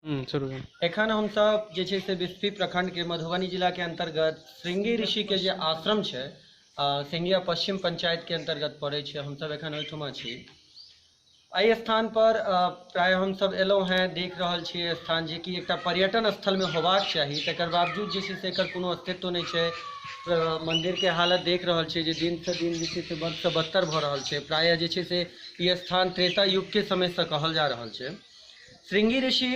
शुरू। एखन हमसब जे छै से बिस्फी प्रखंड के मधुबनी जिला के अंतर्गत श्रृंगी ऋषि के जे आश्रम छै, सिंघिया पश्चिम पंचायत के अंतर्गत पड़ै छै, हमसब एखन ओहिठुमा छी। एहि स्थान पर प्रायः हमसब एलहुँ हेँ, देख रहल छियै स्थान जे कि एकटा पर्यटन स्थलमे होबाक चाही, तकर बावजूद जे छै से एकर कोनो अस्तित्व नहि छै। मंदिर के हालत देख रहल छियै जे दिनसँ दिन जे छै से बदसँ बदतर भऽ रहल छै। प्रायः जे छै से ई स्थान त्रेता युगके समयसँ कहल जा रहल छै। श्रृंगी ऋषि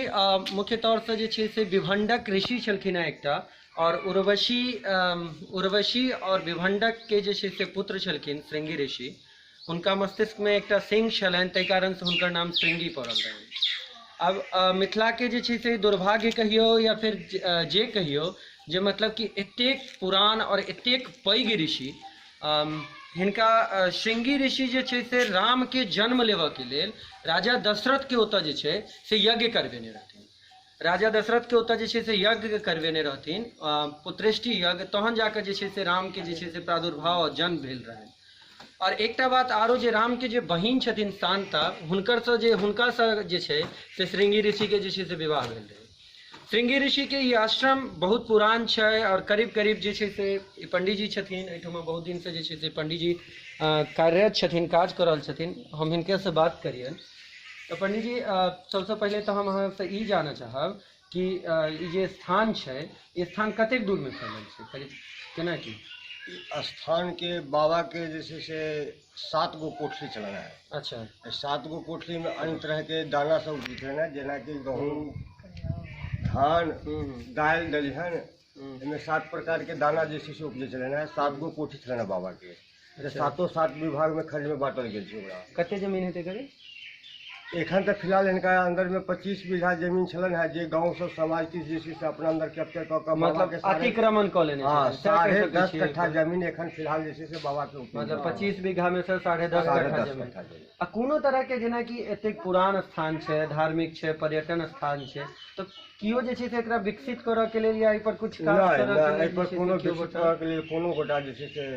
मुख्य तौरसँ जे छै से विभंडक ऋषि छलखिन हेँ एकटा, और उर्वशी उर्वशी और विभंडक के जे छै से पुत्र छलखिन श्रृंगी ऋषि। हुनका मस्तिष्कमे एकटा सिंह छलनि, ताहि कारणसँ हुनकर नाम श्रृंगी पड़ल रहनि। अब मिथिलाके जे छै से दुर्भाग्य कहियौ या फिर जे कहियौ जे मतलब कि एतेक पुरान और एतेक पैघ ऋषि हिनका श्रृंगी ऋषि जे छै से रामके जन्म लेबऽके लेल राजा दशरथके ओतऽ जे छै से यज्ञ करबेने रहथिन। राजा दशरथके ओतऽ जे छै से यज्ञ करबेने रहथिन, पुत्रेष्टि यज्ञ, तहन जाकऽ जे छै से रामके जे छै से प्रादुर्भाव और जन्म भेल रहनि। और एकटा बात आरो, जे रामके जे बहिन छथिन शान्ता, हुनकरसँ जे हुनकासँ जे छै से श्रृंगी ऋषिके जे छै से विवाह भेल रहै। श्रृंगी ऋषिके ई आश्रम बहुत पुरान छै और करीब करीब जे छै से ई पंडीजी छथिन एहिठुमा बहुत दिनसँ जे छै से पंडीजी कार्यरत छथिन, काज कऽ रहल छथिन। हम हिनकेसँ बात करियनि। तऽ पंडीजी, सबसँ पहिले तऽ हम अहाँसँ ई जानऽ चाहब कि ई जे स्थान छै, ई स्थान कतेक दूरमे फैलल छै, करीब केना की? स्थान के बाबा के जे छै से 7 गो कोठली छलनि हेँ। अच्छा। 7 गो कोठली में अन्य तरह के दाना सब उपजै छलनि हेँ, जेनाकि गहूँम, धान, दालि, दलहन, एहिमे 7 प्रकार के दाना जे छै से उपजै छलनि हेँ। 7 गो कोठी छलनि हेँ बाबा के। अच्छा। 7 7 विभाग में खंड में बांटल गेल छै ओकरा। कते जमीन हेतै करीब? एखन तऽ फिलहाल हिनका अंदर में 25 बीघा जमीन छलनि हेँ, जे गाँव सब समाज के जे छै से अपना अंदर कैप्चर कऽ कऽ बाबा मतलब के अतिक्रमण कऽ लेने हाँ, छथिन। सएह कहि सकै 10.5 छियै। कट्ठा जमीन एखन फिलहाल जे छै से बाबा के उपयोग मतलब में। 25 बीघा में से 10.5 साढ़े कट्ठा दस जमीन। कट्ठा जमीन। आ कोनो तरह के जेनाकि एतेक पुरान स्थान छै, धार्मिक छै, पर्यटन स्थान छै, तऽ केओ जे छै से एकरा विकसित करऽ के लेल या एहि पर कुछ काज नहि, करऽ के नहि, लेल एहि पर जे छै से कोनो केओ विकसित गोटा करऽ के लेल कोनो गोटा जे छै से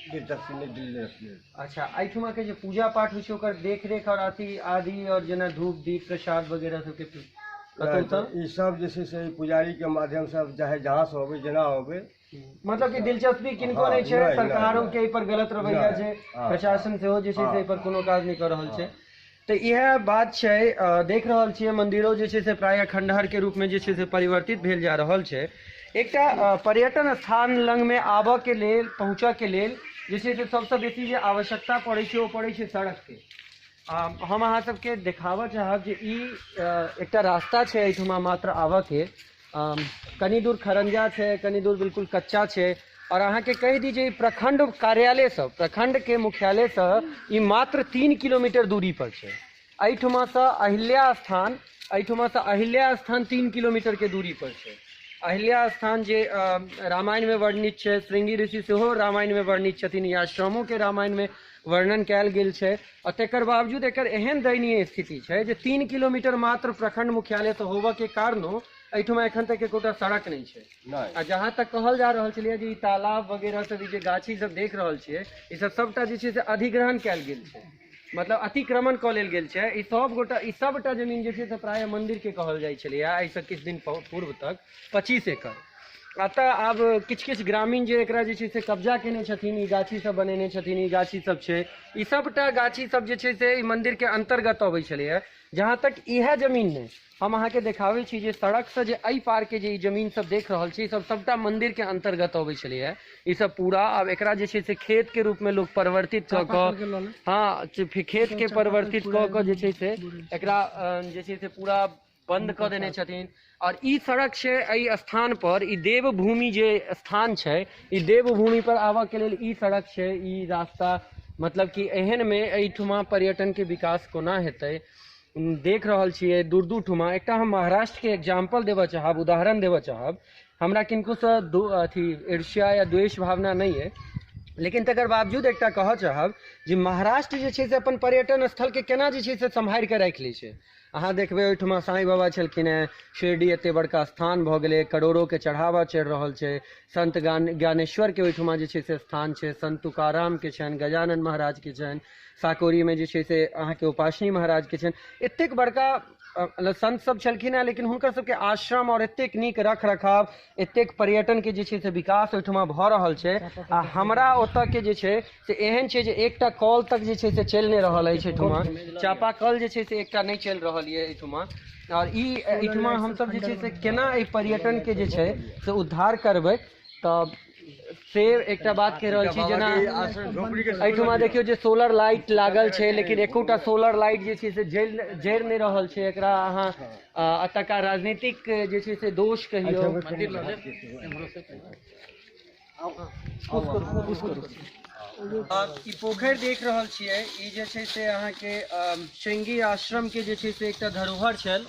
दिलचस्पी नहि दिलचस्पी। अच्छा, एहिठुमा के जे पूजा पाठ होइ छै ओकर देखरेख और अथी आदि, और जेना धूप दीप प्रसाद वगैरह सबके कतौ तऽ ई सब जे छै से पुजारी के माध्यम से चाहे जहाँ से होबै जेना होबै, मतलब कि दिलचस्पी किनको हाँ, नहि छै, नहि, सरकारो नहि, के एहि पर गलत रवैया नहि, छै, हाँ, प्रशासन सेहो जे छै से हाँ, एहि पर कोनो काज नहि कऽ रहल छै। हाँ। तऽ इएह बात छै। देख रहल छियै मंदिरो जे छै से प्रायः खंडहर के रूप में जे छै से परिवर्तित भेल जा रहल छै। एकटा पर्यटन स्थान लगमे आबऽ के लेल, पहुँचऽ के लेल जे छै से सबसँ बेसी जे आवश्यकता पड़ै छै ओ पड़ै छै सड़कके। हम अहाँ सबके देखाबऽ चाहब जे ई एकटा रास्ता छै एहिठुमा मात्र आबऽ के। कनी दूर खरंजा छै, कनी दूर बिल्कुल कच्चा छै। और अहाँके कहि दी जे ई प्रखंड कार्यालयसँ, प्रखंडके मुख्यालयसँ ई मात्र 3 किलोमीटर दूरी पर छै। एहिठुमासँ अहिल्या स्थान, एहिठुमासँ अहिल्या स्थान 3 किलोमीटर के दूरी पर छै। अहिल्या स्थान जे रामायणमे वर्णित छै, श्रृंगी ऋषि सेहो रामायणमे वर्णित छथिन, ई आश्रमोके रामायणमे वर्णन कयल गेल छै। आ तकर बावजूद एकर एहन दयनीय स्थिति छै जे 3 किलोमीटर मात्र प्रखंड मुख्यालयसँ होबऽके कारणो एहिठुमा एखन तक एकोटा सड़क नहि छै। नहि। आ जहाँ तक कहल जा रहल छलैए जे ई तालाब वगैरह सब, ई जे गाछी सब देख रहल छियै, ई सब सबटा जे छै से अधिग्रहण कयल गेल छै, मतलब अतिक्रमण कऽ लेल गेल छै। ई सब गोटा, ई सबटा जमीन जे छै से प्रायः मंदिर के कहल जाइ छलैए एहिसँ किछु दिन पूर्व तक, 25 एकड़। अतः आब किछु किछु ग्रामीण जे एकरा जे छै से कब्जा केने छथिन, ई गाछी सब बनेने छथिन, ई गाछी सब छै, ई सबटा गाछी सब जे छै से ई मंदिर के अंतर्गत अबै छलैए। जहाँ तक इएह जमीन नहि, हम अहाँके देखाबै छी जे सड़कसँ जे एहि पारके जे ई जमीन सब देख रहल छी, ई सब सबटा मंदिर के अंतर्गत अबै छलैए। ई सब पूरा आब एकरा जे छै से खेत के रूप में लोक परिवर्तित कऽ कऽ, हाँ, खेत के परिवर्तित कऽ कऽ जे छै से एकरा जे छै से पूरा बंद कऽ देने छथिन। और ई सड़क छै एहि स्थान पर, ई देवभूमि जे स्थान छै, ई देवभूमि पर आबऽ के लेल ई सड़क छै, ई रास्ता। मतलब कि एहन में एहिठुमा पर्यटन के विकास कोना हेतै, देख रहल छियै दूर दूर ठुमा। एकटा हम महाराष्ट्र के एग्जाम्पल देबऽ चाहब, उदाहरण देबऽ चाहब। हमरा किनकोसँ अथी ईर्ष्या या द्वेष भावना नहि अइ, लेकिन तकर बावजूद एकटा कहऽ चाहब जे महाराष्ट्र जे छै से अपन पर्यटन स्थलके केना जे छै से सम्हारि कऽ राखि लै छै। अहाँ देखबै ओहिठुमा साईं बाबा छलखिन हेँ, शिरडी एते बड़का स्थान भऽ गेलै, करोड़ोके चढ़ावा चढ़ि रहल छै। संत ज्ञानेश्वरके ओहिठुमा जे छै से स्थान छै, संत तुकारामके छनि, गजानन महाराजके छनि, साकोरीमे जे छै से अहाँके उपासनी महाराजके छनि। एतेक बड़का संत सब छलखिन हेँ, लेकिन हुनकर सबके आश्रम और एतेक नीक रख रखाव, एतेक पर्यटन के जे छै से विकास ओहिठुमा भऽ रहल छै। आ हमरा ओतऽ के जे छै से एहन छै जे एकटा कल तक जे छै से चलि नहि रहल अछि एहिठुमा, चापाकल जे छै से एकटा नहि चलि रहल यऽ एहिठुमा। आओर ई एहिठुमा हमसब जे छै से केना एहि पर्यटन के जे छै से उद्धार करबै, तऽ से एकटा बात कहि रहल छी। जेना एहिठुमा देखियौ जे सोलर लाइट लागल छै, लेकिन एकोटा सोलर लाइट जे छै से जरि नहि रहल छै। एकरा अहाँ एतुका राजनीतिक जे छै से दोष कहियौ। ई पोखरि देख रहल छियै, ई जे छै से अहाँके श्रृंगी आश्रम के जे छै से एकटा धरोहर छल।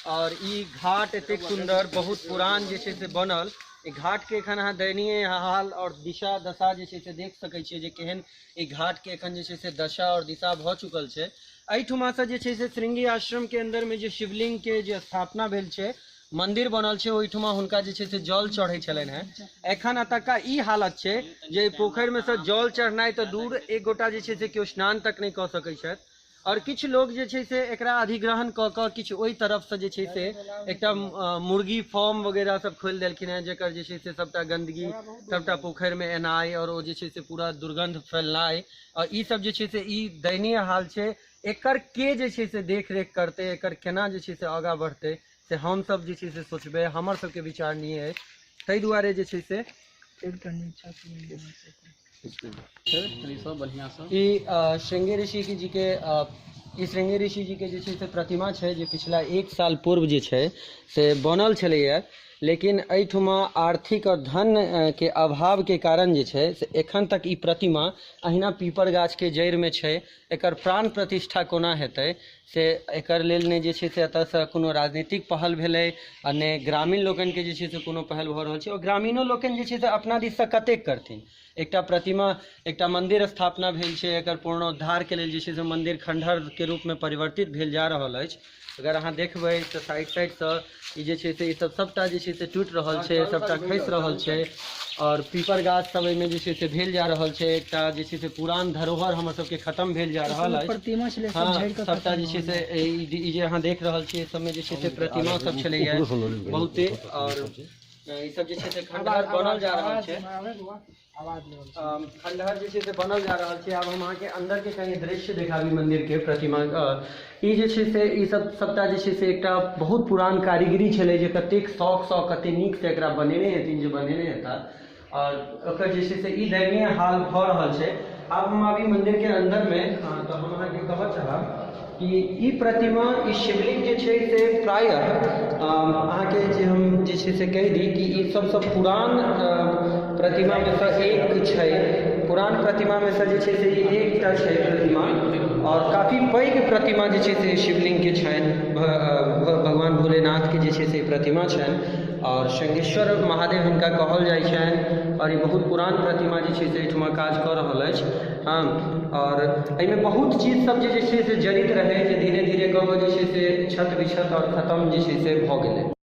और ई घाट एतेक सुन्दर बहुत पुरान जे छै से बनल, ई घाट के एखन अहाँ दयनीय हाल और दिशा दशा जे छै से देख सकै छियै जे केहन ई घाट के एखन जे छै से दशा और दिशा भऽ चुकल छै। एहिठुमासँ जे छै से श्रृंगी आश्रम के अंदर में जे शिवलिंग के जे स्थापना भेल छै, मंदिर बनल छै, ओहिठुमा हुनका जे छै से जल चढ़ै छलनि हेँ। एखन एतुका ई हालत छै जे पोखरि में से जल चढ़नाइ तऽ दूर, एक गोटा जे छै से केओ स्नान तक नहि कऽ सकै छथि। और किछु लोग जे छै से एकरा अधिग्रहण कऽ कऽ किछु ओहि तरफसँ जे छै से एकटा मुर्गी फॉर्म वगैरह सब खोलि देलखिन हेँ, जकर जे छै से सबटा गंदगी सबटा पोखरिमे एनाइ और ओ जे छै से पूरा दुर्गंध फैलनाइ, और ई सब जे छै से ई दयनीय हाल छै। एकर के जे छै से देख रेख करतै, एकर केना जे छै से आगाँ बढ़तै, से हमसब जे छै से सोचबै, हमर सबके विचार नहि अछि। ताहि दुआरे जे छै से ई श्रृंगी ऋषि जी के ई श्रृंगी ऋषि जी के जे छै से प्रतिमा छै जे पिछला 1 साल पूर्व जे छै से बनल छलैया, लेकिन एहिठुमा आर्थिक और धन के अभाव के कारण जे छै से एखन तक ई प्रतिमा अहिना पीपर गाछ के जड़ि में छै। एकर प्राण प्रतिष्ठा कोना हेतै से एकर लेल नहि जे छै से एतऽसँ कोनो राजनीतिक पहल भेलै आ नहि ग्रामीण लोकनिके जे छै से कोनो पहल भऽ रहल छै। और ग्रामीणो लोकनि जे छै से अपना दिससँ कतेक करथिन। एकटा प्रतिमा, एकटा मंदिर स्थापना भेल छै, एकर पुनरुद्धार के लेल जे छै से मंदिर खंडहर के रूप में परिवर्तित भेल जा रहल अछि। अगर अहाँ देखबै तऽ साइड साइडसँ ई जे छै से ई सब सबटा जे छै से टूटि रहल छै, सबटा खसि रहल छै और पीपर गाछ सब एहिमे जे छै से भेल जा रहल छै। एकटा जे छै से पुरान धरोहर हमर सबके खत्म भेल जा रहल अछि। हाँ, सबटा जे छै से ई जे अहाँ देख रहल छियै सबमे जे छै से प्रतिमा सब छलैया बहुते, और ई सब जे छै से खंडहर बनल जा रहल छै। खंडहर जे छै से बनल जा रहल छै। आब हम अहाँके अंदर के कनि दृश्य देखाबी मंदिर के प्रतिमा। ई जे छै से ई सब सबटा जे छै से एकटा बहुत पुरान कारीगरी छलै जे कतेक शौक सँ कतेक नीक से एकरा बनेने हेथिन जे बनेने हेता, और ओकर जे छै से ई दयनीय हाल भऽ रहल छै। आब हम आबी मंदिर के अंदर में, तऽ हम अहाँके कहऽ चाहब कि ई प्रतिमा, ई शिवलिंग जे छै से प्रायः अहाँके जे हम जे छै से कहि दी कि ई सबसँ पुरान प्रतिमा में से एक छै। पुरान प्रतिमा में से जे छै से ई एकटा छै प्रतिमा, और काफी पैघ प्रतिमा जे छै से शिवलिंग के छनि, भगवान भोलेनाथ के जे छै से प्रतिमा छनि और शंखेश्वर महादेव हिनका कहल जाइ छनि। और ई बहुत पुरान प्रतिमा जे छै से एहिठुमा काज कऽ रहल अछि। हाँ, और एहिमे बहुत चीज सब जे छै से जड़ित रहै जे धीरे धीरे कऽ कऽ जे छै से छत विछत और खत्म जे छै से भऽ गेलै।